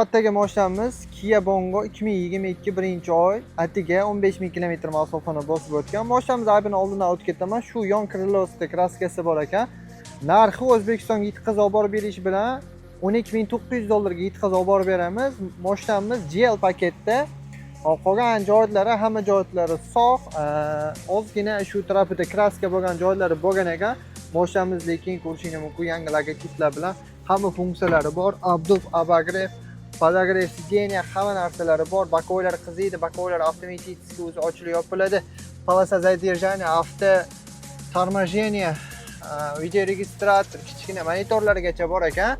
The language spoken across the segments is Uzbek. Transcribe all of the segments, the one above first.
Navbatdagi mashinamiz Kia Bongo, 2022, 1-oy, atiga 15 ming kilometr masofani bosib o'tgan. Mashinamiz aybini oldindan o'tib ketaman. Shu yon крыло sida краска si bor ekan. Narxi O'zbekistonga yetkazib olib borib berish bilan 12 900 dollarga yetkazib olib borib beramiz. Mashinamiz GL paketda. Hop, qolgan joylari, hamma joylari sog', ozgina shu tarafida краска bo'lgan joylari bo'lgan ekan. Mashinamiz lekin ko'rishingiz mumkin, yangi logotiplar bilan hamma funksiyalari bor. Обдув, обогрев, подогрев сиденья, hamma narsalari bor. Боковой lar qiziydi, боковой lar avtomatik o'zi ochilib yopiladi. Полоса задержания, авто торможение, видеорегистратор, kichkina monitorlargacha bor ekan.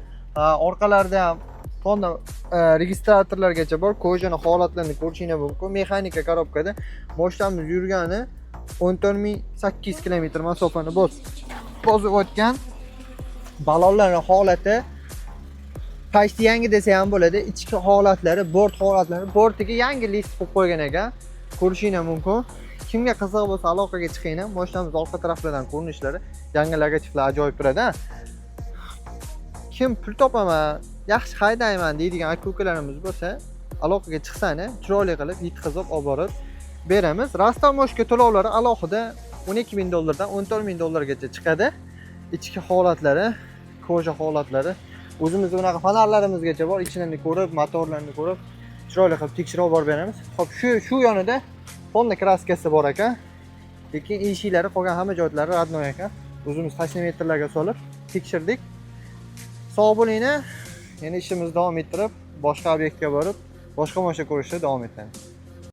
Orqalarida ham полный registratorlargacha bor. Кожа ni holatlarini ko'rishingiz mumkin. Mexanika коробка da mashinamiz yurgani 14 800 kilometr masofani bosib o'tgan. Balonlarni holati почти yangi desa ham bo'ladi. Ichki holatlari, bort holatlari, bortiga yangi list qo'yib qo'ygan ekan. Ko'rishinglar mumkin. Kimga qiziq bo'lsa, aloqaga chiqinglar. Mashinamiz orqa taraflardan ko'rinishlari, yangi logotiplar ajoyib turadi. Kim pul topaman, yaxshi haydayman deydigan aka ukalarimiz bo'lsa, aloqaga chiqsani, chiroyli qilib yetkazib olib borib beramiz. Растаможка to'lovlari alohida 12 ming dollardan 14 ming dollargacha chiqadi. Ichki holatlari, кожа holatlari, o'zimizda bunaqa fonarlarimizgacha bor, ichini ko'rib, motorlarni ko'rib, chiroyli qilib tekshirib olib borib beramiz. Xo'p, shu yonida полный краска si bor ekan. Lekin eshiklari, qolgan hamma joylari родной ekan. O'zimiz таксиметр larga solib tekshirdik. Sog' bo'linglar. Yana ishimizni davom ettirib, boshqa obyektga borib, boshqa mashina ko'rishda davom etamiz.